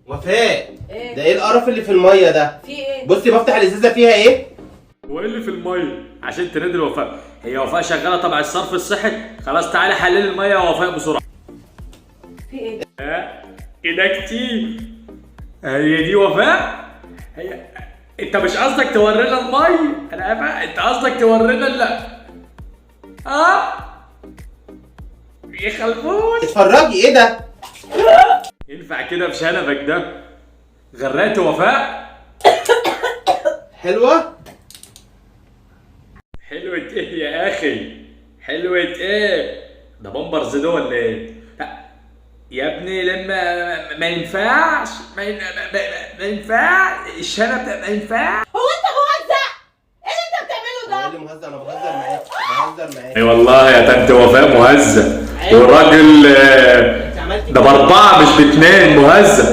وفاء. ايه؟ ده ايه القرف اللي في المية ده؟ في ايه؟ بصي بفتح الازازه فيها ايه؟ هو ايه اللي في المية عشان تنادي وفاء؟ هي وفاء شغالة تبع الصرف الصحي. خلاص تعالي حللي المية يا وفاء بسرعة. في ايه؟ كده كتير. هي دي وفاء؟ هي انت مش قصدك تورينا المية؟ انا عارفه انت قصدك تورينا. لا اه يا خلفوش. اتفرجي ايه ده؟ ينفع كده في شنبك ده؟ غرقت وفاء. حلوة؟ حلوة ايه يا اخي؟ حلوة ايه؟ ده بامبرز ده ولا ايه؟ لا يا ابني لما ما ينفعش ما ينفعش الشنب ده ما ينفعش. هو انت مهزأ؟ ايه اللي انت بتعمله هو ده؟ ايه اللي مهزأ؟ انا بهزر معاك، بهزر معاك. اي والله يا تنت وفاء مهزأ، والراجل انت عملتي ده باربعة مش باتنين مهزأ.